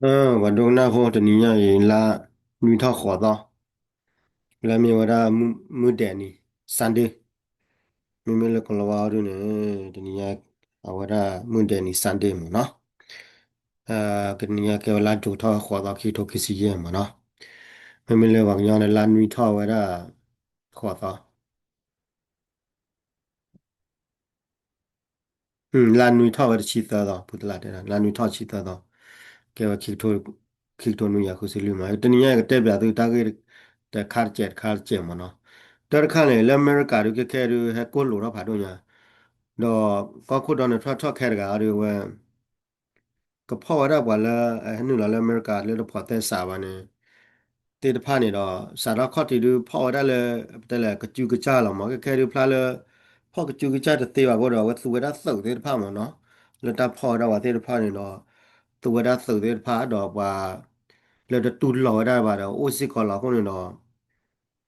အၢ ပှၤဒိကနၣ်ဖိ တနံၤညါအံၤ လါနွံထီၣ်ဃိးသီ, လၢမ့ၢ်ဝဲဒၣ်မုၢ်ဒဲးနံၤ Sunday, မ့မ့ၢ်လၢကီၤလၤဝါအီၤဒုန့ၣ် တနံၤညါ အဝဲဒၣ်မုၢ်ဒဲးနံၤ Sunday မ့ၢ်နီၤ, တနံၤညါကဲဝဲလါဒိၣ်ထီၣ်ဃိးသီ ခံကထိခံဆံယဲၢ်မ့ၢ်နီၤ, မ့မ့ၢ်လၢပှၤကညီန့ၣ် လါနွံထီၣ်ဝဲဒၣ် ဃိးသီ လါနွံထီၣ်ဝဲတဆံသၢသီ ဖုတလးတဲဒၣ် လါနွံထီၣ်ဆံသၢသီ, ကဲဝဲ ခံကထိနွံကယၤဃုဆံလွံၢ်မး, တနံၤညါကတဲပၠးသုတၢ်ဂ့ၢ် တခါတစဲးတခါတစဲးမ့ၢ်နီၤ, တၢ်တခါန့ၣ် လၢအမဲရကၤဒုးခဲခဲဒုး ဟဲကိၢ်လိာ်ထီၣ်ဖးဒိၣ်ညါ, ဒီးကီၢ်ခိၣ် Donald Trump ထီၣ်ခဲတဂၤအီၤဒုးဝဲ ကဖီၣ်ဝဲဒၣ်ပှၤလၢ ဟဲနုာ်လီၤလၢအမဲရကၤလၢတဖိးသဲစးဘၣ်န့ၣ် သ့ၣ်တဖၣ်န့ၣ်ဒီး စးထီၣ်ခီၣ်ထံးဒုးဖီၣ်ဝဲဒၣ်လၢ ပတဲလဲၣ် ကစူးကစၢ်လီၤမး, ခဲခဲဒုးဖျါလၢ ဖီၣ်ကစူးကစၢ်တသ့ဘၣ်အဃိဒီး အဝဲသူဝဲဒၣ်သုးသ့ၣ်တဖၣ်မ့ၢ်နီၤ, လၢတၢ်ဖီၣ်ဝဲဒၣ်ပှၤသ့ၣ်တဖၣ်န့ၣ်ဒီး သူဝဲဒၣ်သုးသ့ၣ်တဖၣ်ဒီးပှၤ လၢတတူၢ်လိာ်ဝဲဒၣ်ဘၣ်ဒီး အိၣ်စ့ၢ်ကီးလီၤအဃိန့ၣ်ဒီး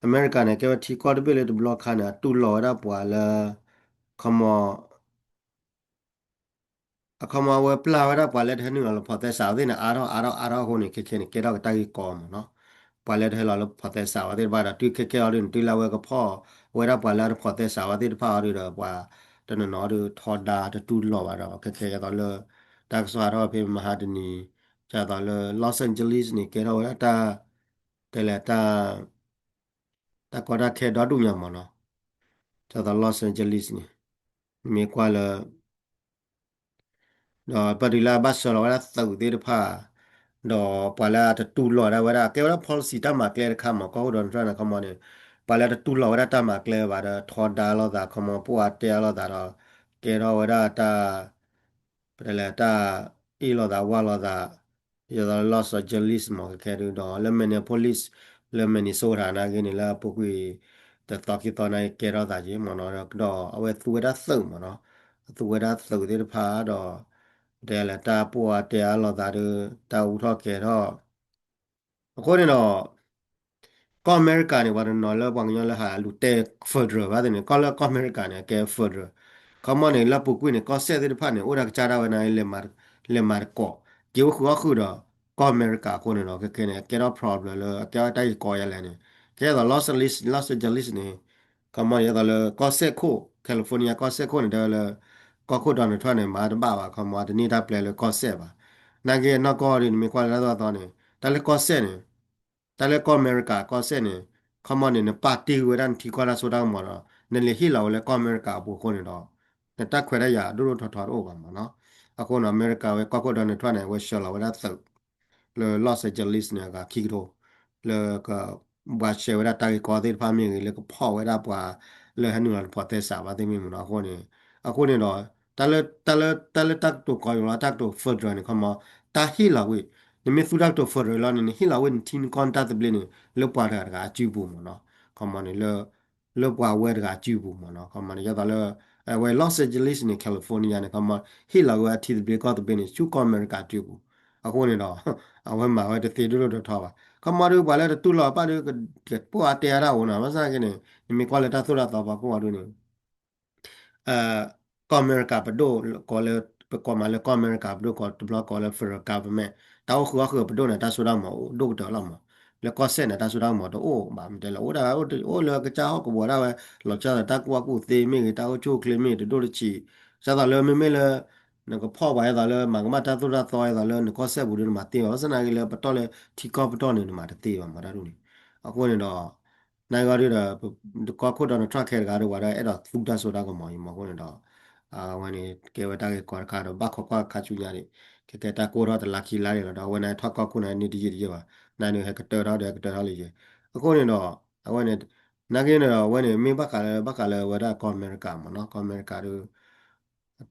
အမဲရကၤန့ၣ် ကဲဝဲထံကီၢ်တဘ့ၣ်လၢတဘျီခါန့ၣ် အတူၢ်လိာ်ဝဲဒၣ်ပှၤလၢ ခီမီ အခီမီဝဲပျၢ်ဝဲဒၣ်ပှၤလၢတဟဲနုာ်လီၤလၢဖိးသဲစးဝဲသ့ၣ်န့ၣ် အါထီၣ်အါထီၣ်အါထီၣ်အဃိန့ၣ် ခဲခဲန့ၣ် ကဲထီၣ်ကတၢ်ဂ့ၢ်ကီမ့ၢ်နီၤ, ပှၤလၢတဟဲလီၤလၢဖိးသဲစးဝဲသ့ၣ်တဖၣ်ဒီး တုၤခဲခဲအီၤဒုးန့ၣ် တုၤလၢအဝဲကဖီၣ်ဝဲဒၣ်ပှၤလၢတဖိးသဲစးဝဲသ့ၣ်တဖၣ်အီၤဒုးဒီး ပှၤတနီၤနီၤအီၤဒုးထီဒါတတူၢ်လိာ်ဘၣ်ဒီး ခဲခဲအသိးလၢ တၢ်ကစီၣ်ဟးထီၣ်ဖဲမဟါတနံၤ ဒ်သိးလၢ Los Angeles န့ၣ် ကဲထီၣ်ဝဲဒၣ်တၢ် တဲလဲၣ် တၢ်ကီတၢ်ခဲဒီဒူၣ်ညါမ့ၢ်နီၤ, ဒ်သိး Los Angeles န့ၣ် မ့ၢ်ကွၢ်လၢ ဒီးပတုၤလၢအဘၣ်ဆှၢလီၤဝဲဒၣ်သုးသ့ၣ်တဖၣ် ဒီးပှၤလၢအတတူၢ်လိာ်ဒၣ်ဝဲဒၣ် အကဲဝဲဒၣ် policy တၢ်မၤကျဲတခါမ့ၢ် ကီၢ်ခိၣ် Donald Trump န့ၣ် ခီမီန့ၣ် ပှၤလၢအတတူၢ်လိာ်ဝဲဒၣ်တၢ်မၤကျဲဘၣ်ဒီး ထီဒါလိာ်သး ခီမီ ပှၤတဲအါလိာ်သးဒီး ကဲထီၣ်ဝဲဒၣ်တၢ် ပတဲလဲၣ် တၢ်အ့ၣ်လိာ်သးဝါလိာ်သး ဒ်သိးလၢ Los Angeles မ့ၢ်ခဲခဲဒုးဒီး လၢ Minneapolis လၢ Minnesota နာ်က့န့ၣ် လၢအပူၤကွံာ် တသီခံသီနာ်က့ကဲထီၣ်သးက့မ့ၢ်နီၤ ဒီးအဝဲသူဝဲဒၣ်သုးမ့ၢ်နီၤ, အသူဝဲဒၣ်သုးသ့ၣ်တဖၣ်ဒီး ပတဲလဲၣ် တၢ်ပှၤတဲအါလိာ်သးဒီး တၢ်အူထီၣ်ကဲၤထီၣ် အဃိန့ၣ်ဒီး ကီၢ်အမဲရကၤန့ၣ် ပှၤတနီၤလၢပှၤကညီလၢဟးလူၤတဲ federal ဘၣ်သ့ၣ်န့ၣ် ကီၢ်လၢကီၢ်အမဲရကၤန့ၣ် အကဲ federal ခီမီန့ၣ် လၢအပူၤကွံာ်န့ၣ် ကီၢ်စဲၣ်သ့ၣ်တဖၣ်န့ၣ် အိၣ်ဒၣ်ကစၢ်ဒၣ်ဝဲနာ်က့ လဲၤမၤတကိး က့ၤအိၣ်ဃုာ်အီၣ်ဃုာ်ဒီး ကီၢ်အမဲရကၤအဃိန့ၣ်ဒီး ခဲခဲန့ၣ် အကဲထီၣ် problem လၢအကဲထီၣ်တၢ်ဂ့ၢ်ကီယါလဲၣ်န့ၣ် ကဲသိး Los Angeles Los Angeles န့ၣ် ခီမီန့ၣ် ဒ်သိးလၢကီၢ်စဲၣ်ခိၣ် California ကီၢ်စဲၣ်ခိၣ်န့ၣ် တဲဝဲလၢ ကီၢ်ခိၣ် Donald Trump န့ၣ် မၤတဘၣ်ဘၣ် ခီမီ တန့ၢ်တၢ်ပျဲလၢကီၢ်စဲၣ်ဘၣ်. နာ်က့အနီၢ်ကီၢ်ဒ်န့ၣ် မ့ၢ်ကွၢ်လၢတၢ်သိၣ်တၢ်သီန့ၣ် တၢ်လၢကီၢ်စဲၣ်န့ၣ် တၢ်လၢကီၢ်အမဲရကၤကီၢ်စဲၣ်န့ၣ် ခီမီန့ၣ် နပာ်တ့ၢ်ဝဲဒၣ်နထံကီၢ်တၢ်စိတၢ်ကမီၤဒီး နလဲၤဟ့ၣ်လီၤဝဲလၢကီၢ်အမဲရကၤအပူၤအဃိန့ၣ်ဒီး နတၢ်ခွဲးတၢ်ယာ်ဒိၣ်ဒိၣ်ထီထီတအိၣ်ဘၣ်မ့ၢ်နီၤ. အဃိန့ၣ် အမဲရကၤဝဲကီၢ်ခိၣ် Donald Trump န့ၣ် အဝဲဆှၢလီၤဝဲဒၣ်သုး လၢ Los Angeles န့ၣ် အဂၤခံကထိ လၢက ဘှါရှဲဝဲဒၣ်တၢ်ဂ့ၢ်ကီသ့ၣ်တဖၣ်မ့ၢ်ဂ့ၤ လၢကဖီၣ်ဝဲဒၣ်ပှၤလၢဟဲနုာ်လီၤတဖိးသဲစးဘၣ်သ့ၣ်မ့ၢ်မ့ၢ်နီၤ အဃိန့ၣ် အဃိန့ၣ်ဒီး တၢ်လၢ တၢ်လၢ တၢ်လၢတၢ်ကတိၤကီယိၤလီၤ တၢ်ကတိၤ federal န့ၣ် ခီမီ တၢ်ဟ့ၣ်လီၤကွံာ် နမ့ၢ်သူတၢ်ကတိၤ federal လီၤန့ၣ် နဟ့ၣ်လီၤကွံာ်နထံနကီၢ်နတၢ်သဘျ့န့ၣ် လၢပှၤတဂၤတဂၤအစုပူၤမ့ၢ်နီၤ ခီမီန့ၣ် လၢ လၢပှၤဝဲတဂၤအစုပူၤမ့ၢ်နီၤ ခီမီန့ၣ် ယသးလၢ အဝဲ Los Angeles န့ၣ် California န့ၣ် ခီမီ ဟ့ၣ်လီၤကွံာ်အထံသဘျ့ကီၢ်သဘျ့န့ၣ် ဆူကီၢ်အမဲရကၤအစုပူၤ အဃိန့ၣ်ဒီး အဝဲမၤဝဲတသ့ဒိၣ်ဒိၣ်ထီထီဘၣ် ခီမီဒီးပှၤလၢတတူၢ်လိာ်အပၢ်ဒီး ကပှၤတဲအါတၢ်အိၣ်နီၤ ဘၣ်ဆၣ်က့န့ၣ် နမ့ၢ်ကွၢ်လၢတၢ်သိၣ်တၢ်သီပှၤကိးဂၤဒုန့ၣ် ကီၢ်အမဲရကၤပဒိၣ် ကိးလၢ ပကိးမးလၢကီၢ်အမဲရကၤပဒိၣ် ကိးတဘျီကိးလၢ federal government တၢ်အိၣ်ဃုာ်အီၣ်ဃုာ်ပဒိၣ်န့ၣ် တၢ်စိတၢ်ကမီၤအိၣ်ဒိၣ်ကတၢၢ်လီၤမး လၢကီၢ်စဲၣ်န့ၣ် တၢ်စိတၢ်ကမီၤတအိၣ်ဘၣ် မ့ၢ်တဲလၢအိၣ်ဒၣ် အိၣ်လၢကစၢ်ဟီၣ်ကဝီၤဒၣ်ဝဲ လီၤဆီဒၣ်တၢ်ကူၣ်ဘၣ်ကူၣ်သ့မ့ၢ်ဂ့ၤ တၢ်အိၣ်ဆူၣ်အိၣ်ချ့မ့ၢ်ဂ့ၤ တဒိၣ်တဆံး ဒ်သိးလၢမ့မ့ၢ်လၢ နကဖီၣ်ပှၤဒ်သိးလၢမၤကမၣ်တၢ်သိၣ်တၢ်သီဒ်သိးလၢနကီၢ်စဲၣ်ပူၤဒီး နမၤသ့ဘၣ် ဘၣ်ဆၣ်သနာ်က့လၢပတီၢ်လၢထံကီၢ်ပတီၢ်န့ၣ် နမၤတသ့ဘၣ်မးတၢ်ဒ်န့ၣ် အဃိန့ၣ်ဒီး နာ်ဂ့ၤဒုဒီး ကီၢ်ခိၣ် Donald Trump ခဲတဂၤဒီး ပှၤဒီးအဲၣ်ဒိးသူတၢ်စိတၢ်ကမီၤအံၤမးအဃိန့ၣ်ဒီး အဝဲန့ၣ် ကဲဝဲတၢ်ဂ့ၢ်ကီတခါဒီး ဘၣ်ခိးကွၢ်ခါဆူညါဒံး ကဲကဲတၢ်ကိၢ်ထီၣ်တလါခံလါန့ၣ်လီၤဒီး အဝဲန့ၣ်ထီၣ်ကီၢ်ခိၣ်န့ၣ် န့ၢ်တယံာ်တယံာ်ဘၣ် နန့ၣ်ဟဲကတၢၢ်ထီၣ်ဒီးဟဲကတၢၢ်ထီၣ်လံယဲ အဃိန့ၣ်ဒီး အဝဲန့ၣ် နာ်ဂ့ၤန့ၣ်ဒီး အဝဲန့ၣ် မ့ၢ်ဘၣ်ဃးလၢ ဘၣ်ဃးလၢဝဲဒၣ်ကီၢ်အမဲရကၤမးနီၤ ကီၢ်အမဲရကၤဒီး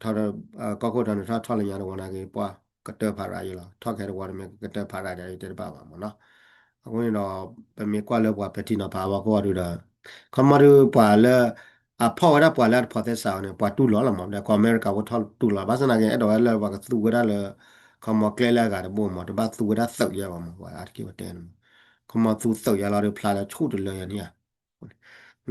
ထီၣ် ကီၢ်ခိၣ် Donald Trump ထီၣ်လၢညါတဝီနာ်က့ ပှၤကတၢၢ်ဖးရၤယဲလီၤ ထီၣ်ခဲတဝီတမ့ၢ်ကတၢၢ်ဖးရၤယဲတဲတဘၣ်ဘၣ်မးနီၤ အဃိန့ၣ်ဒီး ပမ့ၢ်ကွၢ်လၢပှၤပဲာ်ထံနီၤဖးအဘၣ်ကိးဂၤဒုဒီး ခီမီဒုပှၤလၢ အဖီၣ်ဝဲဒၣ်ပှၤလၢအတဖိးသဲစးအီၤန့ၣ် ပှၤတူၢ်လိာ်လီၤမး ဒီးကီၢ်အမဲရကၤဖိထီၣ်တူၢ်လိာ် ဘၣ်ဆၣ်သနာ်က့ အဲၣ်ဒိးဝဲလၢပှၤကသူဝဲဒၣ်လၢ ခီမီကျဲလၢအဂၤတဘိမး တဘၣ်သူဝဲဒၣ်သုးယဲဘၣ်မး ပှၤအါတက့ၢ်ဝဲတဲန့ၣ်မး ခီမီသူသုးယဲလီၤဒီးဖျါလၢဆူၣ်တလၢယဲန့ၣ်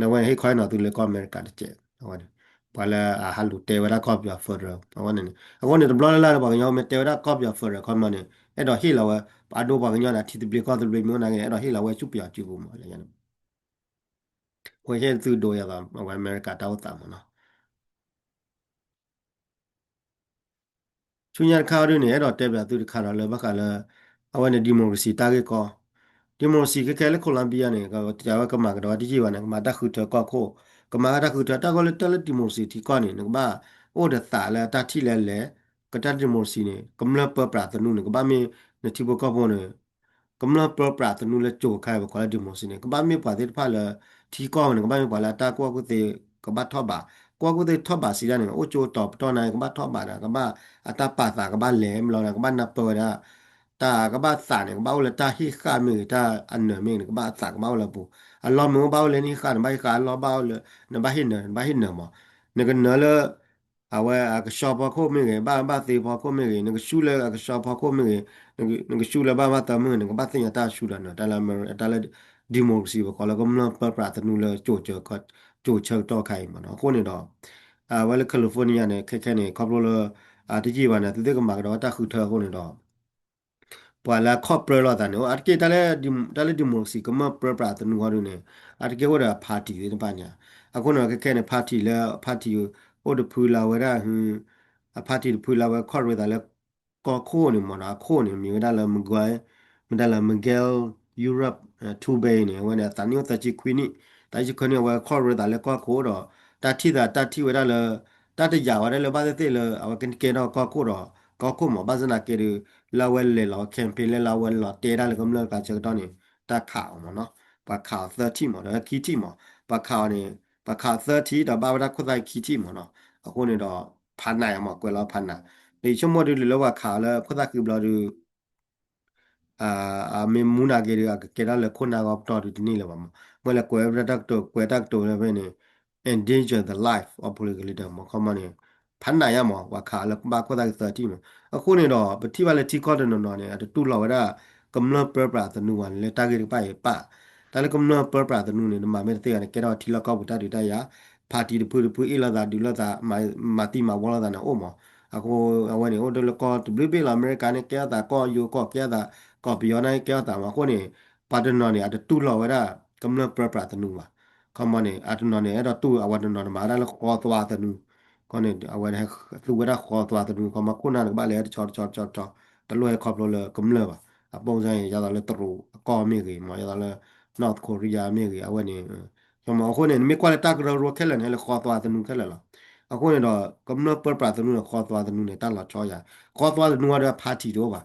နဝဲဟ့ၣ်ခီဟ့ၣ်နီၤသုလၢကီၢ်အမဲရကၤတကဲး အဝဲန့ၣ် ပှၤလၢအဟးလူၤတဲဝဲဒၣ်ကီၢ်ပယီၤ federal အဝဲန့ၣ်န့ၣ် အဃိန့ၣ် တဘျီလၢ်လၢ်လၢပှၤကညီမ့ၢ်တဲဝဲဒၣ်ကီၢ်ပယီၤ federal ခီမီန့ၣ် အဲၣ်ဒိးဟ့ၣ်လီၤဝဲ အဒိပှၤကညီန့ၣ် ထံသဘျ့ကီၢ်သဘျ့မ့ၢ်အိၣ်နာ်က့ အဲၣ်ဒိးဟ့ၣ်လီၤဝဲဆူပယီၤစုပူၤမး လၢညါန့ၣ် ဝဲဟ့ၣ်သုဒိးယၤသး အဝဲအမဲရကၤတၢ်အိၣ်သးမးနီၤ. ဆူညါတခါဒ်န့ၣ် အဲၣ်ဒိးတဲပၠးသုတခါဒီးလၢဘၣ်ဃးလၢ အဝဲန့ၣ် democracy တၢ်ဂ့ၢ်ကီ democracy ခဲခဲလၢ Colombia န့ၣ် ကတဲဝဲကမၤကဒီးဝဲတယံာ်ဘၣ်န့ၣ် ကမၤတၢ်ဃုထၢကီၢ်ခိၣ် ကမၤတၢ်ဃုထၢတၢ်ဂီၢ်လၢတၢ်လၢ democracy ထံကီၢ်န့ၣ် နကဘၣ်အိၣ်ဒီးသးလၢတၢ်ထံၣ်လဲၣ်လဲၣ် ကတၢၢ် democracy န့ၣ် ကမျၢၢ်ပၢပြးသနူန့ၣ် ကဘၣ်မ့ၢ်နထံဖိကီၢ်ဖိန့ၣ် ကမျၢၢ်ပၢပြးသနူလၢကၠိၤခါအံၤ ပကိးလၢ democracy န့ၣ် ကဘၣ်မ့ၢ်ပှၤသ့ၣ်တဖၣ်လၢ ထံကီၢ်န့ၣ် ကဘၣ်မ့ၢ်ပှၤလၢအတၢ်ကူၣ်ဘၣ်ကူၣ်သ့ ကဘၣ်ထီၣ်ဘး ကူၣ်ဘၣ်ကူၣ်သ့ထီၣ်ဘးစံးဒ်န့ၣ် အိၣ်ကၠိတီၤပတီၢ်န့ၣ် ကဘၣ်ထီၣ်ဘးဒီး ကဘၣ်အတၢ်ပာ်သးကဘၣ်လဲၤမလီၤဒီး ကဘၣ်နၢ်ပၢၢ်ဝဲဒၣ် တၢ်ကဘၣ်သးန့ၣ် ကဘၣ်အိၣ်လၢတၢ်ဟ့ၣ်ဃာ်မ့ၢ်ဂ့ၤ တၢ်အနၢၤမ့ၢ်ဂ့ၤန့ၣ် ကဘၣ်အသးကဘၣ်အိၣ်လၢပူၤ အလီၢ်မ့ၢ်အိၣ်ဘၣ်အိၣ်လၢနဟ့ၣ်ဃာ် နဘၣ်ဟ့ၣ်ဃာ် အလီၢ်ဘၣ်အိၣ်လၢ နဘၣ်ဟ့ၣ်နၢၤ နဘၣ်ဟ့ၣ်နၢၤမး နကနၢၤလၢ အဝဲအကဆှီဖီခိၣ်မ့ၢ်ဂ့ၤ ဘၣ်ဘၣ်သ့ဖီခိၣ်မ့ၢ်ဂ့ၤ နကဆူၣ်လၢအကဆှီဖီခိၣ်မ့ၢ်ဂ့ၤ နကဆူၣ်လၢဘၣ်ဘၣ်သၢမ့ၢ်ဂ့ၤ နကဘၣ်သ့ၣ်ညါတၢ်ဆူၣ်တၢ်နၢၤ တၢ်လၢ တၢ်လၢ democracy ပကိးလၢကမျၢၢ်ပၢပြးသနူလၢ ကၠိၤဆၢကတီၢ်ခါအံၤမးနီၤ အဃိန့ၣ်ဒီး အဝဲလၢ California န့ၣ် ခဲခဲန့ၣ် ခီဖျိလၢ တယံာ်ဘၣ်န့ၣ် သုသ့ၣ်ကမၤကဒီးတၢ်ဃုထၢအဃိန့ၣ်ဒီး ပှၤလၢအခီၣ်ပြၢလိာ်သးန့ၣ် အတက့ၢ်တၢ်လၢ တၢ်လၢ democracy ကမျၢၢ်ပၢပြးသနူဃီဒုန့ၣ် အတက့ၢ်အိၣ်ဒီးအ party သ့ၣ်တဖၣ်န့ၣ် အဃိန့ၣ် ခဲခဲန့ၣ် party လၢ party အိၣ်တဖုလၢအဝဲဒၣ် အ party တဖုလၢအဝဲခီၣ်ရ့သးလၢ ကီၢ်ခိၣ်န့ၣ်မးနီၤ အခိၣ်န့ၣ် မ့ၢ်ဝဲဒၣ်လၢ Miguel မ့ၢ်ဒၣ်လၢ Miguel Urrutia Turbay န့ၣ် အဝဲန့ၣ် အသးနံၣ်အိၣ်သၢဆံခွံနံၣ် သၢဆံခွံနံၣ် အဝဲခီၣ်ရ့သးလၢကီၢ်ခိၣ်ဒီး တၢ်ထံၣ်သးတၢ်ထံၣ်ဝဲဒၣ်လၢ တၢ်တယာ်ဝဲဒၣ်လၢဘၣ်သ့ၣ်သ့ၣ်လၢ အဝဲကကဲထီၣ်ကီၢ်ခိၣ်ဒီး ကီၢ်ခိၣ်မး ဘၣ်ဆၣ်သနာ်က့ဒီး လၢအဝဲလဲၤလီၤ campaign လၢလၢအဝဲလီၤတဲဒၣ်လၢကမျၢၢ်တခါဆၢကတီၢ်န့ၣ် တၢ်ခးအီၤမးနီၤ ပှၤခးအီၤသၢထံၣ်မး ဒီးခံထံၣ်မး ပှၤခးအီၤန့ၣ် ပှၤခးအီၤသၢထံၣ်ဒီးဘၣ်ဝဲဒၣ်ခိၣ်သၣ်ခံထံၣ်မးနီၤ အဃိန့ၣ်ဒီး ဖးနးယါမး ကွဲးလီၤဖးနး ဒီးယဆိကမိၣ်ဒုးလၢလၢပှၤခးအီၤလၢခိၣ်သၣ်ဃံဘျီဒုး အမ့ၢ်မူနာ်က့ဒီး အကကဲထီၣ်လၢခိၣ်နၢ်ဂီၤပတီၢ်ဒုးတန့ၢ်လၢၤဘၣ်မး မ့ၢ်လဲၤကွဲးဝဲဒၣ်တၢ်ကတိၤ ကွဲးတၢ်ကတိၤလၢဖဲန့ၣ် endanger the life of political leader မး ခီမီန့ၣ် ဖးနးယါမး ပှၤခးအီၤလၢဘၣ်ခိၣ်သၣ်ဃံသၢထံၣ်မး အဃိန့ၣ်ဒီး ပထံၣ်ဘၣ်လၢထံကီၢ်တနီၤနီၤန့ၣ် အတတူၢ်လိာ်ဝဲဒၣ် ကမျၢၢ်ပၢပြးသနူဘၣ်န့ၣ် လၢတၢ်ဂ့ၢ်တကပၤအံၤပာ် တၢ်လၢကမျၢၢ်ပၢပြးသနူန့ၣ် နမၤမ့ၢ်တသ့ဂၤန့ၣ် ကဲထီၣ်ထံလီၢ်ကီၢ်ပူၤတၢ်ဒုးတၢ်ယၤ party တဖုတဖုအ့ၣ်လိာ်သးဒုးလိာ်သး မၤသံမၤဝီလိာ်သးန့ၣ်အိၣ်မး အဃိ အဝဲန့ၣ် အိၣ်ဒၣ်လၢကီၢ်တဘျုးဘ့ၣ်လီၤ အမဲရကၤန့ၣ် ကဲထီၣ်သး ကီၢ်ယိၤကီၢ်ကဲထီၣ်သး ကီၢ်ပယီၤန့ၣ် ကဲထီၣ်သးမး အဃိန့ၣ် ပှၤတနီၤန့ၣ် အတတူၢ်လိာ်ဝဲဒၣ် ကမျၢၢ်ပၢပြးသနူဘၣ် ခီမီန့ၣ် အတနီၤန့ၣ် အဲၣ်ဒိးတူၢ် အဝဲတနီၤန့ၣ် မၤဝဲဒၣ်လၢဃီသွါသနူ ခီန့ၣ် အဝဲသူဝဲဒၣ်ဃီသွါသနူ ခီမီခိၣ်နၢ်န့ၣ် ကဘၣ်လဲၤတဆီတဆီတဆီတဆီ တလိၣ်ဟဲခီဖျိလၢကမျၢၢ်ဘၣ် အပိၢ်စၢ်န့ၣ် ယသးလၢတရူးအကီၢ်မ့ၢ်ဂ့ၤမး ယသးလၢ North Korea မ့ၢ်ဂ့ၤ အဝဲန့ၣ် အဃိန့ၣ် နမ့ၢ်ကွၢ်လၢတၢ်ကရၢကရိခဲလၢာ်န့ၣ် လၢဃီသွါသနူခဲလၢာ်လီၤ အဃိန့ၣ်ဒီး ကမျၢၢ်ပၢပြးသနူန့ၣ် ဃီသွါသနူန့ၣ် တၢ်လီၤဆီယၤ ဃီသွါသနူအံၤဒီး party တအိၣ်ဘၣ်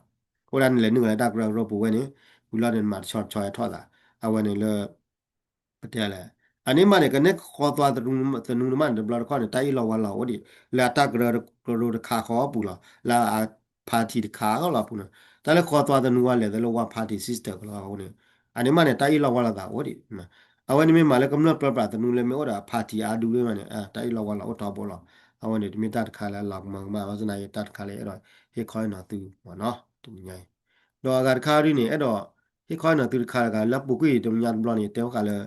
အိၣ်ဒၣ်န့ၣ်လဲၤနုာ်လီၤလၢတၢ်ကရၢကရိပူၤဝဲန့ၣ် ဝံၤလီၤန့ၣ် မၤတဆီတဆီဟဲထီၣ်သး အဝဲန့ၣ်လၢ ပတဲလဲၣ် အန့ၣ်မးန့ၣ် ကန့ၢ်ဃီသွါသနူန့ၣ်မးန့ၣ် တဘျီတခီၣ်န့ၣ် တၢ်အ့ၣ်လိာ်ဝါလိာ်အိၣ်ဒံး လၢအတၢ်ကရၢကရိတခါဃီပူၤလီၤ လၢအ party တခါဃီလီၤပူၤန့ၣ် တၢ်လၢဃီသွါသနူဝဲလဲၤသးလၢ one party system ကလီၤအဃိန့ၣ် အန့ၣ်မးန့ၣ် တၢ်အ့ၣ်လိာ်ဝါလိာ်သးအိၣ်ဒံး အဝဲန့ၣ်မ့ၢ်မးလၢကမျၢၢ်ပၢပြးသနူလၢမ့ၢ်အိၣ်ဒီး party အါဒူလံမးန့ၣ် တၢ်အ့ၣ်လိာ်ဝါလိာ်အိၣ်ထီဘိလီၤ အဝဲန့ၣ် တမ့ၢ်တၢ်တခါလၢအလီၤကမၢကမၣ် ဘၣ်ဆၣ်သနာ်က့ တၢ်တခါလၢအဲၣ်ဒိးဟ့ၣ်ခီဟ့ၣ်နီၤသုမးနီၤ တနံၤညါအံၤ ဒီးအဂၤတခါဒ်န့ၣ် အဲၣ်ဒိး ဟ့ၣ်ခီဟ့ၣ်နီၤသုတခါတဂၤ လၢပူၤကွံာ်တနံၤညါတဘျီန့ၣ် တဲဘၣ်ဃးလၢ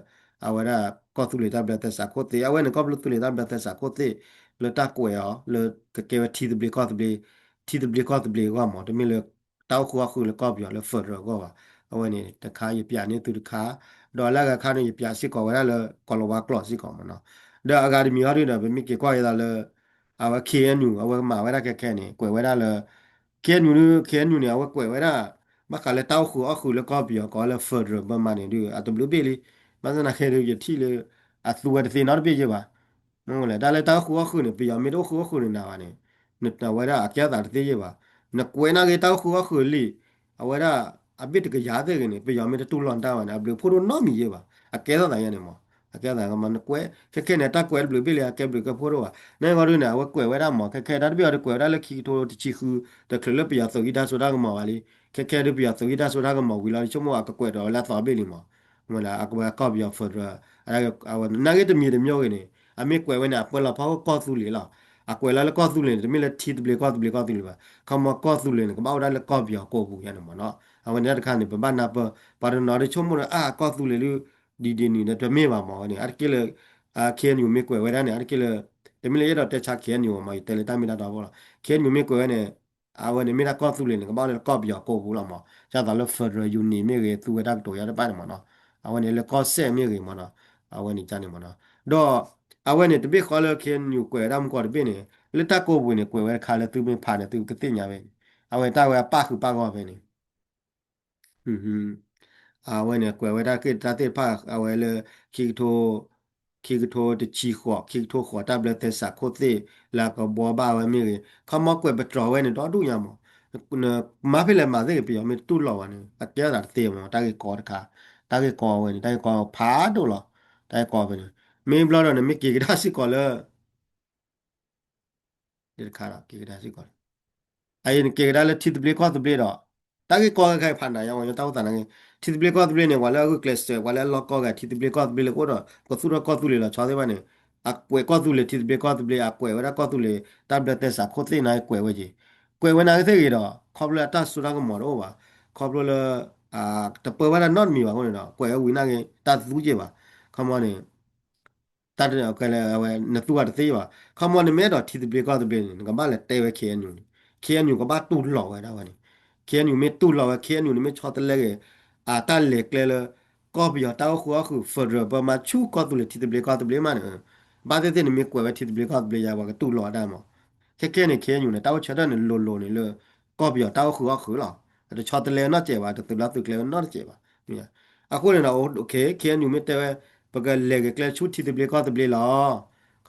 အဝဲဒၣ်ကီၢ်သူလ့ၤတၢ်ဘျၢသဲစးခိၣ်သ့ၣ် အဝဲန့ၣ် ကီၢ်သူလ့ၤတၢ်ဘျၢသဲစးခိၣ်သ့ၣ် လၢတၢ်ကွဲးအီၤ လၢကကဲဝဲထံသဘျ့ကီၢ်သဘျ့ ထံသဘျ့ကီၢ်သဘျ့အဂီၢ်မး တမ့ၢ်လၢ တၢ်အိၣ်ဃုာ်အီၣ်ဃုာ်လၢကီၢ်ပယီၤလၢ federal အဂီၢ်ဘၣ် အဝဲန့ၣ် တခါယပၠးန့ၢ်သုတခါ ဒီးလၢအဂၤခါန့ၣ် ယပၠးစ့ၢ်ကီးဝဲဒၣ်လၢ ကီၤလၤဝါကျိာ်စ့ၢ်ကီးမးနီၤ ဒီးအဂၤတမံၤဟီဒ်ဒီး ပမ့ၢ်က့ၤကွၢ်ယသးလၢ အဝဲ K N U အဝဲကမၤဝဲဒၣ်ခဲခဲန့ၣ် ကွဲးဝဲဒၣ်လၢ K N U န့ၣ် K N U န့ၣ် အဝဲကွဲးဝဲဒၣ် ဘၣ်ဃးလၢတၢ်အိၣ်ဃုာ်အီၣ်ဃုာ်လၢကီၢ်ပယီၤကိးလၢ federal ဘၢမးန့ၣ်ဒုး အတဘျုးဘ့ၣ်လံ ဘၣ်ဆၣ်သနာ်က့ဒုး ယထံၣ်လၢ အသူဝဲတသ့နီတဘ့ၣ်ယဲဘၣ် မ့ၢ်လဲၣ် တၢ်လၢတၢ်အိၣ်ဃုာ်အီၣ်ဃုာ်န့ၣ် ပယီၤမ့ၢ်တအိၣ်ဃုာ်အီၣ်ဃုာ်န့ၣ်နၤဘၣ်န့ၣ် အဝဲဒၣ်အကဲထီၣ်သးတသ့ယဲဘၣ် နကွဲးနာ်က့တၢ်အိၣ်ဃုာ်အီၣ်ဃုာ်လံ အဝဲဒၣ် အဘ့ၣ်တကယၤသ့ၣ်ဂ့ၤန့ၣ် ပယီၤမ့ၢ်တတူၢ်လိာ်နတၢ်ဘၣ်န့ၣ် အဘျုးဖှိၣ်ဒိၣ်နီတမံၤယဲဘၣ် အကဲထီၣ်သးယဲန့ၣ်မး အကဲထီၣ်သးမး နကွဲး ခဲခဲန့ၣ် တၢ်ကွဲးတဘျုးဘ့ၣ်လံ အကဲဘျုးကဲဖှိၣ်ဒိၣ်ဘၣ် နဂီၢ်ဒုးန့ၣ် အဝဲကွဲးဝဲဒၣ်မး ခဲခဲတၢ်တဘ့ၣ်အီၤတကွဲးဝဲဒၣ်လၢခံကထိတဆံဃု တချုးလၢပယီၤသုးဟံးတၢ်စိတၢ်ကမီၤဘၣ်လံ ခဲခဲဒုးပယီၤသုးဟံးတၢ်စိတၢ်ကမီၤဝံၤလီၤ ဆိကမိၣ်အကကွဲးဒီးဝဲလၢအသီဘ့ၣ်လံမး မ့ၢ်လၢအကဝဲကီၢ်ပယီၤ federal အဝဲနာ်က့တမံၤတမံၤဂ့ၤန့ၣ် အမ့ၢ်ကွဲးဝဲန့ၣ် အပၢလီၤဖီခိၣ်ကီၢ်သူလ့ၤလီၤ အကွဲးလီၤလၢကီၢ်သူလ့ၤန့ၣ် တမ့ၢ်လၢထံသဘျ့ကီၢ်သဘျ့ကီၢ်သူလ့ၤဘၣ် ခီမီကီၢ်သူလ့ၤန့ၣ် ကဘၣ်အိၣ်ဒၣ်လၢကီၢ်ပယီၤကိးပူၤယဲန့ၣ်မးနီၤ အဝဲန့ၣ်တၢ်တခါန့ၣ် ပဘၣ်နၢ်ပၢၢ် ပှၤတနီၤဒုးဆိကမိၣ်ဒီး အါ ကီၢ်သူလ့ၤဒုး ဒ်ဒ်န့ၣ်ဒီးတမ့ၢ်ဘၣ်မး အဝဲန့ၣ် အါတက့ၢ်လၢ K N U မ့ၢ်ကွဲးဝဲဒၣ်န့ၣ် အါတက့ၢ်လၢ တမ့ၢ်လၢယအဲၣ်ဒိးတဲဆါ K N U မး ယတဲလၢတၢ်မ့ၢ်တၢ်တီအဖီခိၣ်လီၤ K N U မ့ၢ်ကွဲးဝဲန့ၣ် အဝဲန့ၣ်မ့ၢ်ဒၣ်ကီၢ်သူလ့ၤန့ၣ် ကဘၣ်လၢကီၢ်ပယီၤကိးပူၤလီၤမး, ဒ်သိးလၢ federal unit မ့ၢ်ဂ့ၤ သူဝဲတၢ်ကတိၤယါတဖၣ်န့ၣ်မးနီၤ, အဝဲန့ၣ်လၢကီၢ်စဲၣ်မ့ၢ်ဂ့ၤမးနီၤ, အဝဲန့ၣ်ကန့ၣ်မးနီၤ, ဒီးအဝဲန့ၣ်တဘ့ၣ်ဃီလၢ KNU ကွဲးဝဲဒၣ်မုၢ်ကီၢ်တဘ့ၣ်န့ၣ် လၢတၢ်ကိးပူၤန့ၣ် ကွဲးဝဲတခါလၢသုမ့ၢ်ဖးန့ၣ် သုကသ့ၣ်ညါဝဲန့ၣ်, အဝဲတၢ်ဝဲအပၣ်ဃုာ်ပၣ်ဂီၢ်ဖဲန့ၣ် အဝဲန့ၣ် ကွဲးဝဲတၢ်ဂ့ၢ်တၢ်သ့ၣ်တဖၣ် အဝဲလၢ ခံကထိ ခံကထိတဆံဃိး ခံကထိဃိး တၢ်ဘျၢသဲစးခိၣ်သ့ၣ် လၢအကဘှီဘၣ်ဝဲမ့ၢ်ဂ့ၤ ခီမီကွဲးပတြၢၤဝဲန့ၣ်ဒီဒူၣ်ညါမး, မၤဖဲလဲၣ်မၤသ့ၣ်ဂ့ၤ ပယီၤမ့ၢ်တူၢ်လိာ်ဝဲန့ၣ် အကဲထီၣ်သးတသ့မး တၢ်ဂ့ၢ်ကီတခါ, တၢ်ဂ့ၢ်ကီဝဲန့ၣ် တၢ်ဂ့ၢ်ကီဖးဒိၣ်လီၤ, တၢ်ဂ့ၢ်ကီဖဲန့ၣ် မ့ၢ်ဘျီဒီးနမ့ၢ်က့ၤကဒါစ့ၢ်ကီးလၢ တခါဒီး က့ၤကဒါစ့ၢ်ကီးလီၤ. အအံၤနက့ၤကဒါလၢထံသဘျ့ကီၢ်သဘျ့ဒီး တၢ်ဂ့ၢ်ကီခဲအံၤဖးနးညါ ပှၤကညီတၢ်အိၣ်သးနာ်က့, ထံသဘျ့ကီၢ်သဘျ့န့ၣ် ပှၤလၢအဂုာ်ကျဲးစၢး ပှၤလၢအလီၢ်ကီၢ်ဂၤ ထံသဘျ့ကီၢ်သဘျ့လၢကအိၣ်ဒီး ကသူၣ်ထီၣ်ကီၢ်သူလ့ၤလီၤဆီသ့ၣ်တဖၣ်န့ၣ် အကွဲးကီၢ်သူလ့ၤ ထံသဘျ့ကီၢ်သဘျ့ အကွဲးဝဲဒၣ်ကီၢ်သူလ့ၤ တၢ်ဘျၢသဲစးခိၣ်သ့ၣ်နာ်က့ ကွဲးဝဲက့ၤ, ကွဲးဝဲနာ်က့သ့ၣ်ဂ့ၤဒီး ခီဖျိလၢအတၢ်စိတၢ်ကမီၤတအိၣ်ဘၣ်, ခီဖျိလၢ တပၢဝဲဒၣ်နီတမံၤဘၣ်အဃိန့ၣ်ဒီး ကွဲးဝဲဝံၤနာ်က့ တၢ်သူက့ၤဘၣ်, ခီမီန့ၣ် တၢ်တဲအဝဲ နသူဝဲတသ့ဘၣ်. ခီမီ နမ့ၢ်အဲၣ်ဒိးထံသဘျ့ကီၢ်သဘျ့န့ၣ် နကဘၣ်လဲၤတဲဝဲ KNU န့ၣ်, KNU ကဘၣ်တူၢ်လိာ်ဝဲဒၣ်ဝဲန့ၣ်, KNU မ့ၢ်တူၢ်လိာ်ဝဲ KNU န့ၣ်မ့ၢ်ဆီတလဲက့ၤ အတၢ်လဲၤကျဲလၢ ကီၢ်ပယီၤတၢ်အိၣ်ဃုာ်အီၣ်ဃုာ် federal ပၢမါဆူၣ်ကီၢ်သူလ့ၤထံသဘျ့ကီၢ်သဘျ့မးန့ၣ်, ဘၣ်သ့ၣ်သ့ၣ်နမ့ၢ်ကွဲးဝဲထံသဘျ့ကီၢ်သဘျ့ယါ ပှၤကတူၢ်လိာ်ဝဲဒၣ်မး. ခဲကဲန့ၣ် KNU န့ၣ် တၢ်အိၣ်ဆၢထၢၣ်န့ၣ်လိၤလိၤန့ၣ်လၢ ကီၢ်ပယီၤတၢ်အိၣ်ဃုာ်အီၣ်ဃုာ်လီၤ. တဆီတလဲနီတစဲးဘၣ်, တသုးလီၤသုးကျဲဝဲနီတစဲးဘၣ်. အဃိန့ၣ်ဒီး OK, KNU မ့ၢ်တဲဝဲ ပကလဲၤက့ၤကျဲဆူထံသဘျ့ကီၢ်သဘျ့လီၤ.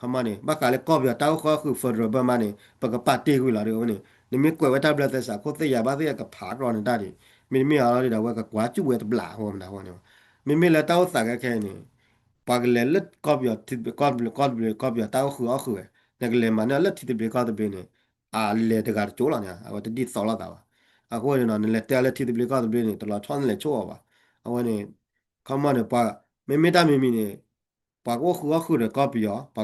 ခီမီန့ၣ် ဘၣ်ဃးလၢကီၢ်ပယီၤတၢ်အိၣ်ဃုာ်အီၣ်ဃုာ် federal ပၢမါန့ၣ် ပကပာ်တ့ၢ်ကွံာ်လီၤဒီးန့ၣ် နမ့ၢ်ကွဲးဝဲတၢ်ဘျၢသဲစးခိၣ်သ့ၣ်ယါ ဘၣ်သ့ၣ်ကဖးတြီန့ၣ်တၢ်ဒံး, မ့တမ့ၢ်အီၤလီၤဒီး အဝဲကကွၢ်စူၣ်ဝဲတဘျးအဃိမးန့ၣ်, မ့မ့ၢ်လၢတၢ်အိၣ်သးခဲခဲအံၤန့ၣ် ပှၤကလဲၤလၢကီၢ်ပယီၤ ကီၢ်ပယီၤ ကီၢ်ပယီၤတၢ်အိၣ်ဃုာ်အီၣ်ဃုာ်ဝဲ, နကလဲၤမၤန့ၢ်လၢထံသဘျ့ကီၢ်သဘျ့န့ၣ် အလဲၤတဂၤတကၠိလီၤန့ၣ် အဝဲတဒ်သိးလိာ်သးဘၣ်. အဃိန့ၣ်ဒီး နလဲၤတဲအီၤလၢထံသဘျ့ကီၢ်သဘျ့န့ၣ် တလီၤဆီနလဲၤဆိအီၤဘၣ်. အဝဲန့ၣ် ခီမီန့ၣ် ပှၤ မ့မ့ၢ်တၢ်မံၤမံၤန့ၣ် ပှၤကအိၣ်ဃုာ်အီၣ်ဃုာ်ဒီးကီၢ်ပယီၤ, ပှ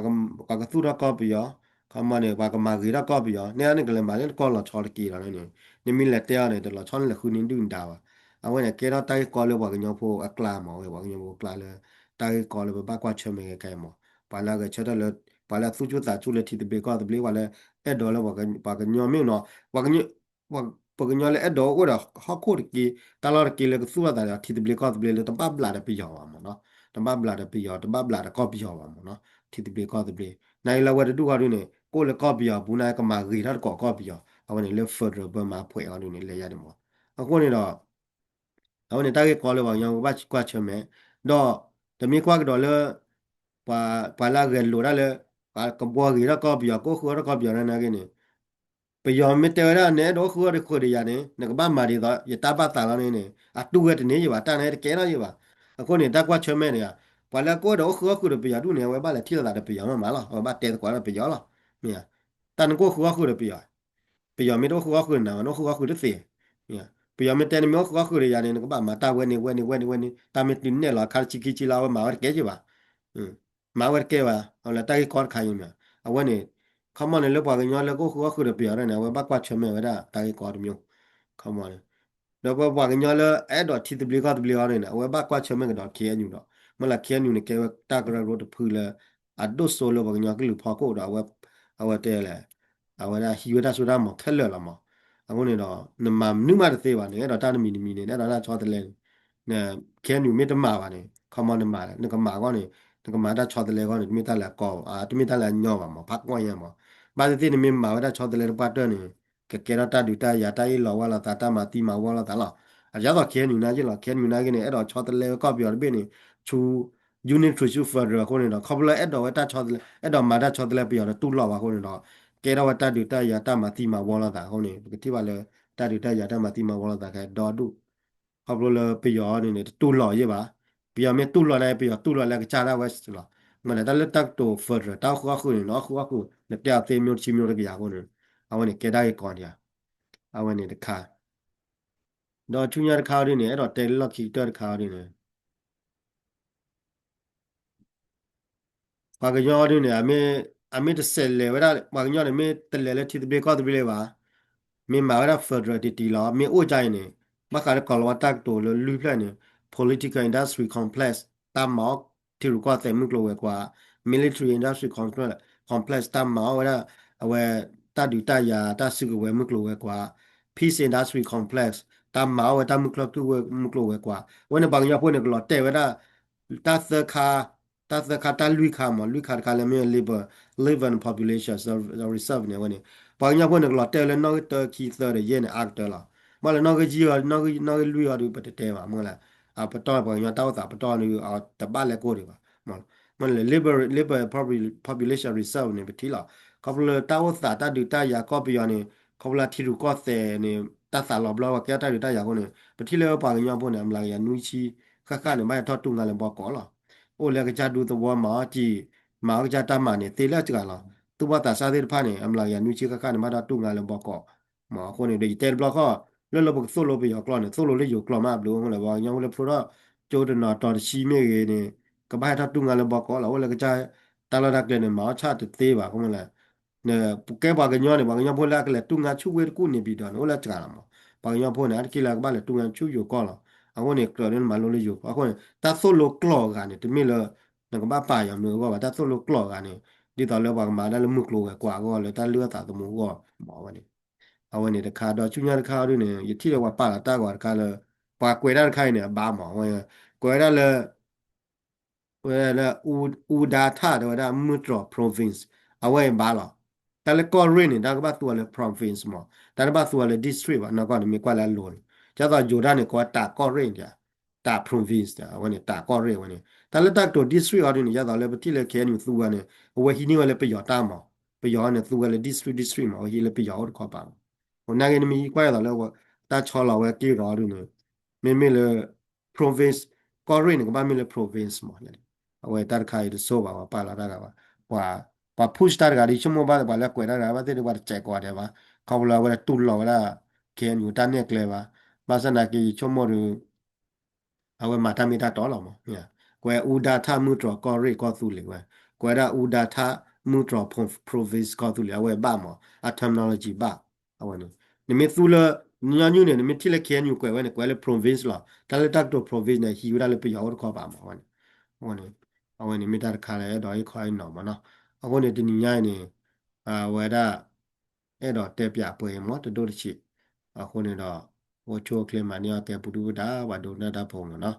ၤကသူၣ်ထီၣ်ကီၢ်ပယီၤ, ခီမီန့ၣ် ပှၤကမၤဂ့ၤထီၣ်ကီၢ်ပယီၤ, နကလဲၤမၤလၢတကီၢ်လီၤဆီတက့ၢ်လီၤန့ၣ်, နမ့ၢ်လဲၤတဲအီၤန့ၣ် တလီၤဆီနလဲၤဃုန့ၢ်ဒုၣ်ဒါဘၣ်. အဝဲန့ၣ်ကဲထီၣ်တၢ်ဂ့ၢ်ကီလၢပှၤကညီဖိအကျါမး, ဝဲပှၤကညီဖိအကျါလၢ တၢ်ဂ့ၢ်ကီလၢပဘၣ်ကွၢ်ဆၢၣ်မဲာ်ခဲခဲအံၤမး, ပှၤလၢအဂဲၤဆၢထၢၣ်လၢ ပှၤလၢအသူၣ်ဆူၣ်သးဆူၣ်လၢထံသဘျ့ကီၢ်သဘျ့ ပှၤလၢအဲၣ်ဒိးလၢ ပှၤကညီမ့ၢ်နီၤ ပှၤကညီလၢအဲၣ်ဒိးအိၣ်ဒီးဟီၣ်ခိၣ်တက့ၢ် တၢ်လီၢ်တက့ၢ်လၢကသူၣ်ထီၣ်သးဒီးထံသဘျ့ကီၢ်သဘျ့လၢတဘၣ်ဘျးဒီးပယီၤဘၣ်မးနီၤ, တဘၣ်ဘျးဒီးပယီၤ တဘၣ်ဘျးဒီးကီၢ်ပယီၤဘၣ်မးနီၤ, ထံသဘျ့ကီၢ်သဘျ့ နာ်က့လၢအဝဲတဒူၣ်ဃီဒုန့ၣ် ကအိၣ်လၢကီၢ်ပယီၤအပူၤ နာ်က့ကမၤဂ့ၤထီၣ်တကိးကီၢ်ပယီၤ အဝဲန့ၣ်လၢ federal ပၢမါဖှဲးဃီဒုန့ၣ် လဲၤယါန့ၣ်မး. အဃိန့ၣ်ဒီး အဝဲန့ၣ်တၢ်ဂ့ၢ်ကီလၢပှၤကညီကဘၣ်ကွၢ်ဆၢၣ်မဲာ်, ဒီးတမ့ၢ်ကွၢ်ကဒီးလၢ ပှၤ ပှၤလၢအဂဲၤလိာ်တၢ်လၢ ပှၤကဘှီဂ့ၤထီၣ်ကီၢ်ပယီၤ ကအိၣ်ဃုာ်အီၣ်ထီၣ်ကီၢ်ပယီၤနာ်က့န့ၣ် ပယီၤမ့ၢ်တဲဝဲဒၣ် နအဲၣ်ဒိးအိၣ်ဃုာ်အီၣ်ဃုာ်ဒီးယၤန့ၣ် နကဘၣ်မၤဒ်သိးယတၢ်ဘၣ်သးလီၤန့ၣ်န့ၣ် အတူၢ်ဝဲတန့ၢ်ယဘၣ် တၢ်န့ၣ်တကဲထီၣ်ယဘၣ်. အဃိန့ၣ် တၢ်ကွၢ်ဆၢၣ်မဲာ်န့ၣ် ပှၤလၢကအိၣ်ဒီးအိၣ်ဃုာ်အီၣ်ဃုာ်ဒီးပယီၤဒုန့ၣ် အဝဲဘၣ်လဲၤထံၣ်လိာ်သးဒီးပယီၤမးမးလီၤ အဝဲဘၣ်တဲသကိးဒီးပယီၤလီၤ. မ့ၢ်ဧါ, တၢ်နကအိၣ်ဃုာ်အီၣ်ဃုာ်ဒီးပယီၤ ပယီၤမ့ၢ်တအိၣ်ဃုာ်အီၣ်ဃုာ်ဒီးနၤ နအိၣ်ဃုာ်အီၣ်ဃုာ်တသ့. ပယီၤမ့ၢ်တဲနမ့ၢ်အိၣ်ဃုာ်အီၣ်ဃုာ်ဒီးယၤန့ၣ် နကဘၣ်မၤတၢ်ဝဲန့ၣ်ဝဲန့ၣ်ဝဲန့ၣ် တၢ်မ့ၢ်တုၤနဲၣ်လီၤအခါတဆံခံဆံလီၤ အဝဲမၤဝဲတကဲက့ၤဘၣ်. မၤဝဲတကဲဘၣ် အဝဲလၢတၢ်ဂ့ၢ်ကီတခါအံၤမ့ၢ် အဝဲန့ၣ် ခီမီန့ၣ်လၢပှၤကညီလၢကအိၣ်ဃုာ်အီၣ်ဃုာ်ဒီးပယီၤန့ၣ် အဝဲဘၣ်ကွၢ်ဆၢၣ်မဲာ်ဝဲဒၣ်တၢ်ဂ့ၢ်ကီတမံၤ ခီမီန့ၣ် ဒီးပပှၤကညီလၢအအဲၣ်ဒိးထံသဘျ့ကီၢ်သဘျ့အီၤန့ၣ် အဝဲဘၣ်ကွၢ်ဆၢၣ်မဲာ်ကဒီး KNU ဒီး မ့ၢ်လၢ KNU န့ၣ် ကဲဝဲတၢ်ကရၢကရိတဖုလၢ အဒိၣ်စိလၢပှၤကညီကလုာ်ဖီခိၣ်ဒီး အဝဲတဲလဲၣ် အဝဲဒၣ်ဟံးဝဲတၢ်စိတၢ်ကမီၤခဲလၢာ်လီၤမး. အဃိန့ၣ်ဒီး နမၤမနုၤမးတသ့ဘၣ်န့ၣ် အဲၣ်ဒိးတၢ်တမံၤတမံၤန့ၣ် အဲၣ်ဒိးတၢ်ဆီတလဲန့ၣ် KNU မ့ၢ်တမၤဘၣ်န့ၣ် ခီမီနမၤလဲၣ် နကမၤအဂီၢ်န့ၣ် နကမၤတၢ်ဆီတလဲအဂီၢ်န့ၣ် တမ့ၢ်တၢ်လၢအကီဘၣ် တမ့ၢ်တၢ်လၢအညီဘၣ်မး ဖးကွၢ်ညါမး. ဘၣ်သ့ၣ်သ့ၣ်နမ့ၢ်မၤဝဲဒၣ်ဆီတလဲတပှၢ်တၢၢ်န့ၣ် ကကဲထီၣ်တၢ်ဒုးတၢ်ယၤ တၢ်အ့ၣ်လိာ်ဝါလိာ်သး တၢ်မၤသံမၤဝီလိာ်သးလီၤ. အဒ်သိး KNU နာ်က့လီၤ KNU နာ်က့န့ၣ် အဲၣ်ဒိးဆီတလဲဝဲကီၢ်ပယီၤတဘ့ၣ်န့ၣ် ဆူ unitary ဆူ federal အဃိန့ၣ်ဒီး ခီဖျိလၢအဲၣ်ဒိးဝဲတၢ်ဆီတလဲ အဲၣ်ဒိးမၤတၢ်ဆီတလဲပယီၤဒီးတူၢ်လိာ်ဘၣ်အဃိန့ၣ်ဒီး ကဲထီၣ်ဝဲတၢ်ဒုးတၢ်ယၤ တၢ်မၤသံမၤဝီလိာ်သးအဃိန့ၣ် ပကထံၣ်ဘၣ်လၢ တၢ်ဒုးတၢ်ယၤ တၢ်မၤသံမၤဝီလိာ်သးခဲဒီဒူၣ် ခီဖျိလၢပယီၤန့ၣ်န့ၣ် တတူၢ်လိာ်ယဲဘၣ်. ပယီၤမ့ၢ်တူၢ်လိာ်န့ၣ် ပယီၤတူၢ်လိာ်လၢကစၢ်ဒၣ်ဝဲလီၤ. မ့ၢ်လၢတၢ်လၢတၢ်ကတိၤ federal တၢ်အိၣ်ဃုာ်အီၣ်ဃုာ်န့ၣ် နအိၣ်ဃုာ်အီၣ်ဃုာ် နတဲအီၤသ့မ့ၢ်တဆံမ့ၢ်တကယၤအဃိန့ၣ် အဝဲန့ၣ်ကဲတၢ်ဂ့ၢ်ကီန့ၣ်ဧါ. အဝဲန့ၣ်တခါ ဒီးဆူညါတခါအီၤဒ်န့ၣ် အဲၣ်ဒိးတဲလၢလီၢ်ခံကတၢၢ်တခါအီၤဒ်န့ၣ် ပှၤကညီဒ်န့ၣ် အမ့ၢ်တဆဲးလဲၤဝဲဒၣ် ပှၤကညီန့ၣ် မ့ၢ်တလဲၤလၢထံသဘျ့ကီၢ်သဘျ့ဘၣ်, မ့ၢ်မၤဝဲဒၣ် federal တံၢ်တံၢ်လီၤ. မ့ၢ်အိၣ်ဒ်အံၤန့ၣ် ဘၣ်ဃးလၢကီၢ်လီၤဝါတၢ်ကတိၤလၢလွံၢ်ဖျၢၣ်န့ၣ် political industry complex တၢ်မၤအီၣ်ထံရူၢ်ကီၢ်သဲးမုၢ်ကျိၤဝဲၤကွာ်, military industry complex တၢ်မၤအီၣ်ဝဲဒၣ် အဝဲ တၢ်ဒုးတၢ်ယၤ တၢ်စုကဝဲၤမုၢ်ကျိၤဝဲၤကွာ်, Peace Industry Complex, တၢ်မၤအီၣ်ဝဲတၢ်မုၢ်ချၢၣ်မုၢ်ကျိၤဝဲၤကွာ်, အဝဲန့ၣ်ပှၤကညီဖိန့ၣ် ကလီၤတဲာ်ဝဲဒၣ် တၢ်သၢခါ တၢ်သၢခါ တၢ်လွံၢ်ခါမး လွံၢ်ခါတခါလၢမ့ၢ် labor, labor population reserve န့ၣ် အဝဲန့ၣ် ပှၤကညီဖိန့ၣ် ကလီၤတဲာ်ဝဲလၢနီၣ်ဂံၢ်တၢ ခံ သၢ ဒီး ယဲၢ်န့ၣ် အါကတၢၢ်လီၤ. ဘၣ်လၢနီၣ်ဂံၢ်ယဲၢ်အီၤ နီၣ်ဂံၢ်လွံၢ်အီၤဒီး ပတတဲဘၣ် မ့ၢ်လၢ အပတီၢ်ပှၤကညီတၢ်အိၣ်သးပတီၢ်န့ၣ် အတဘၣ်လဲၤကိၢ်ဒံးဘၣ်. မ့ၢ်လၢ labor, labor population reserve န့ၣ် ပထံၣ်လီၤ. ခီဖျိလၢတၢ်အိၣ်သးတၢ်ဒုးတၢ်ယၤကီၢ်ပယီၤန့ၣ် ခီဖျိလၢထံရူၢ်ကီၢ်သဲးန့ၣ် တၢ်သးလီၤဘျီဝဲကဲထီၣ်တၢ်ဒုးတၢ်ယၤအဃိန့ၣ် ပထံၣ်လၢပှၤကညီဖိန့ၣ် အမျးကယၤနွံဆံဃၣ်ဃၣ်န့ၣ် ဘၣ်ဟဲထီၣ်တူၢ်ငါလၢဘီကီးလီၤ. အိၣ်လၢကစၢ်ဒူသဝီမၤအီၣ်ကံၢ် မၤအီၣ်ကစၢ်တၢ်မၤန့ၣ် သ့လၢအစှၤလီၤ. သူၣ်ဘီၣ်သးစၢ်သ့ၣ်တဖၣ်န့ၣ် အမျးကယၤနွံဆံဃၣ်ဃၣ်န့ၣ် ဘၣ်ထီၣ်တူၢ်ငါလၢဘီကီး မ့ၢ်အဃိန့ၣ်ဒီး ယတဲတဘျီဃီ လၢလၢပကသိၣ်လိပယီၤကျိာ်န့ၣ် သိၣ်လိလၢယိၤကျိာ်မးဘျုးအဃိန့ၣ် ပှၤကညီဖိလၢဖျိထီၣ်ကၠိတနီၤတီၤတဆံမ့ၢ်ဂ့ၤန့ၣ် ကဘၣ်ဟဲထီၣ်တူၢ်ငါလၢဘီကီးလီၤ. အိၣ်လၢကစၢ်တၢ်လီၢ်တၢ်ကျဲန့ၣ် မၤအီၣ်ဆၣ်တသ့ဘၣ် အဃိမ့ၢ်လဲၣ် နကဲပှၤကညီန့ၣ် ပှၤကညီဖိလၢအကလဲၤတူၢ်ငါဆူဝ့ၢ်တကူၣ်န့ၣ် ပံၤဒီးန့ၣ် အိၣ်လၢစှၤလီၤမး. ပှၤကညီဖိန့ၣ် အါတက့ၢ်လၢအကဘၣ်လဲၤတူၢ်ငါဆူယိၤကီၢ်လီၤ. အဃိန့ၣ် ကြၢးန့ၣ်မၤလိလၢယိၤကီၢ် အဃိန့ၣ် တၢ်သိၣ်လိကျိာ်အဂၤန့ၣ် တမ့ၢ်လၢ နကဘၣ်ပာ်ယီၤမနုၤအဂီၢ်ဘၣ်. တၢ်သိၣ်လိကျိာ်အဂၤန့ၣ် ဒ်သိးလၢပှၤကမၤဒၣ်လၢမုၢ်ကျိၤဝဲၤကွာ်အဂီၢ် လၢတၢ်လုၢ်အသးသမူအဂီၢ်မး အဝဲန့ၣ် အဝဲန့ၣ်တခါ ဒီးဆူညါတခါအီၤဒုန့ၣ် ယထံၣ်လၢပှၤပာ်လီၤတၢ်ဂီၤတခါလၢ ပှၤကွဲးတၢ်တခါအံၤန့ၣ် အဘၣ်မး အဝဲ ကွဲးဝဲဒၣ်လၢ ဝဲဒၣ်လၢ အူဒါထၣ် တဲဝဲဒၣ် မုၢ်တြီၤ province အဝဲအံၤဘၣ်လီၤ. တၢ်လၢကီၢ်ရ့ၣ်န့ၣ် တၢ်ကဘၣ်သူအီၤလၢ province မး တၢ်တဘၣ်သူအီၤလၢ district ဘၣ် နီၢ်ကီၢ်န့ၣ် မ့ၢ်ကွၢ်လၢအလိၤန့ၣ် ဒ်သိးယိၤဒၣ်န့ၣ် ကိးဝဲတးကီၢ်ရ့ၣ်န့ၣ် တး province အဝဲန့ၣ် တးကီၢ်ရ့ၣ်ဝဲန့ၣ် တၢ်လၢတၢ်ကတိၤ district အီၤဒုန့ၣ် ဒ်သိးလၢပထံၣ်လၢ K N U သူဝဲန့ၣ် အဝဲဟံးန့ၢ်ဝဲလၢပယီၤတၢ်မး ပယီၤန့ၣ် သူဝဲလၢ district district မး အဝဲဟံးလၢပယီၤအိၣ်တခီပၤမး နာ်က့နမ့ၢ်ကွၢ်ဒ်သိးလၢ တၢ်ဆီလီၤဝဲက့ၢ်ဂီၤဒုန့ၣ် မ့မ့ၢ်လၢ province ကီၢ်ရ့ၣ်န့ၣ် ကဘၣ်မ့ၢ်လၢ province မး အဝဲတၢ်တခါအံၤတဆိဘၣ် ပှၤပာ်လီၤတၢ်ဂၤဘၣ် ပှၤ ပှၤ push တၢ်တဂၤဒီး ဆိကမိၣ်ဘၣ် ပှၤလၢကွဲးတၢ်တဂၤဘၣ်သ့ၣ်ဒီး ပှၤတစဲးကိးဂၤဒဲးဘၣ် ခီဖျိလၢအဝဲတူၢ်လိာ်ဝဲဒၣ် K N U တၢ်နဲၣ်ကျဲဘၣ် ဘၣ်ဆၣ်နာ်က့ယဆိကမိၣ်ဒီး အဝဲမၤတၢ်မ့ၢ်တၢ်တီလီၤမး ကွဲး အူဒါထၣ် မုၢ်တြီၤ ကီၢ်ရ့ၣ် ကီၢ်သူလ့ၤဝဲ ကွဲးဒၣ် အူဒါထၣ် မုၢ်တြီၤ province ကီၢ်သူလ့ၤ အဝဲဘၣ်မး အ terminology ဘၣ် အဝဲန့ၣ် နမ့ၢ်သူလၢ ညီနုၢ်န့ၣ် နမ့ၢ်ထံၣ်လၢ K N U ကွဲးဝဲန့ၣ် ကွဲးလၢ province လီၤ တၢ်လၢတၢ်ကတိၤ province န့ၣ် ဟံးဝဲဒၣ်လၢပယီၤအိၣ်တခီပၤမး အဝဲန့ၣ် အဝဲန့ၣ် မ့ၢ်တၢ်တခါလၢအဲၣ်ဒိးဟ့ၣ်ခီဟ့ၣ်နီၤမးနီၤ အဃိန့ၣ် တနံၤညါအံၤန့ၣ် အဝဲဒၣ် အဲၣ်ဒိးတဲပၠးပှဲၤအံၤမး တဒိၣ်တဆံး အဃိန့ၣ်ဒီး အိၣ်ဆူၣ်အိၣ်ချ့မၤန့ၢ်အီၣ်ကဲပူၤဒုၣ်ပူၤဒါ ပှၤဒိကနၣ်တၢ်ဖိမးနီၤ